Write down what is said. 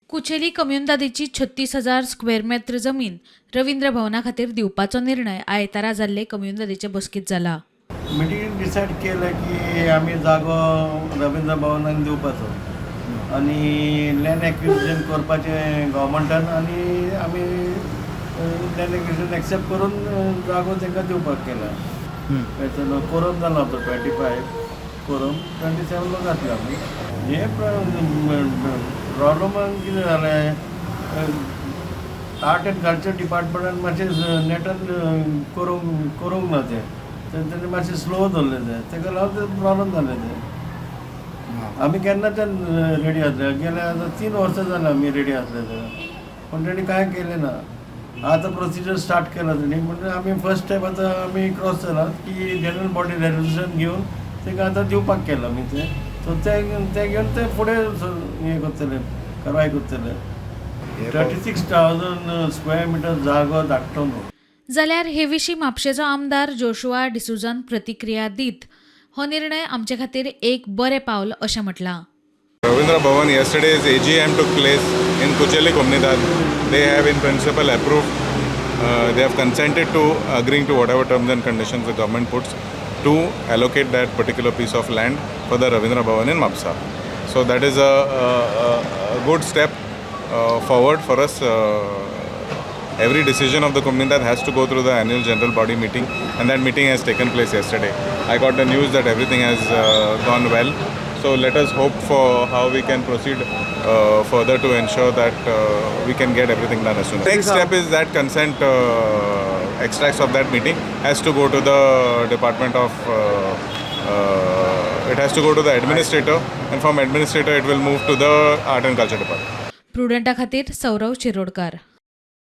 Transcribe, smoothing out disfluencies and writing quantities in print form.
Kucheli कम्युनिदादीची 36,000 square मेत्र जमीन रवींद्र भवना खातीर दिवपाचो निर्णय आयतारा जाल्ले कम्युनिदादीचे बसकेंत जाला. मिटिंगेन डिसायड केलें की आमी जागो रविंद्र भवनाक दिवपाचो आनी लँड एक्विजिशन करपाचें गव्हर्मेंटान आनी आमी लँड एक्विजिशन एक्सेप्ट करून जागो तांकां दिवपाक केला. कोरम जालो आमचो 25 कोरम, 27 लोक आसले आमी. हे प्रॉब्लमान कितें जालें, आर्ट एंड कल्चर डिपार्टमेंटान मातशें नेटान करूंक करूंक ना तें. तेणी मातशें स्लो दवरलें तें. तेका लागून तें प्रॉब्लम जालें तें. आमी केन्नाच्यान रेडी आसले, गेल्या आतां 3 वर्सां जालीं आमी रेडी आसले ते, पूण तेणी कांय केलें ना. आतां प्रोसिजर स्टार्ट केला तेणी, म्हणजे आमी फर्स्ट स्टेप आतां आमी क्रॉस जाला की जनरल बॉडी रेजोल्युशन घेवन तेका आतां दिवपाक केलां आमी तें. सो तें तें घेवन ते फुडें हें करतले, कारवाय करतले. 36,000 square meter जागो धाडटलो न्हू. जाल्यार हे विशीं म्हापशेचो आमदार जोशुआ डिसुजान प्रतिक्रिया दीत हो निर्णय आमचे खातीर एक बरें पावल अशें म्हटलां. Ravindra Bhavan, yesterday's AGM took place in Kucheli Comunidade. They have in principle approved, they have consented to agreeing to whatever terms and conditions the government puts to allocate that particular piece of land for the Ravindra Bhavan in Mapsa. So that is a good step forward for us. Every decision of the Comunidade has to go through the annual general body meeting, and that meeting has taken place yesterday. I got the news that everything has gone well. So let us hope for how we can proceed further to ensure that we can get everything done as soon as. Next step is that consent extracts of that meeting has to go to the department of. It has to go to the administrator, and from administrator it will move to the art and culture department. प्रुडंटा खातीर सौरव शिरोडकार.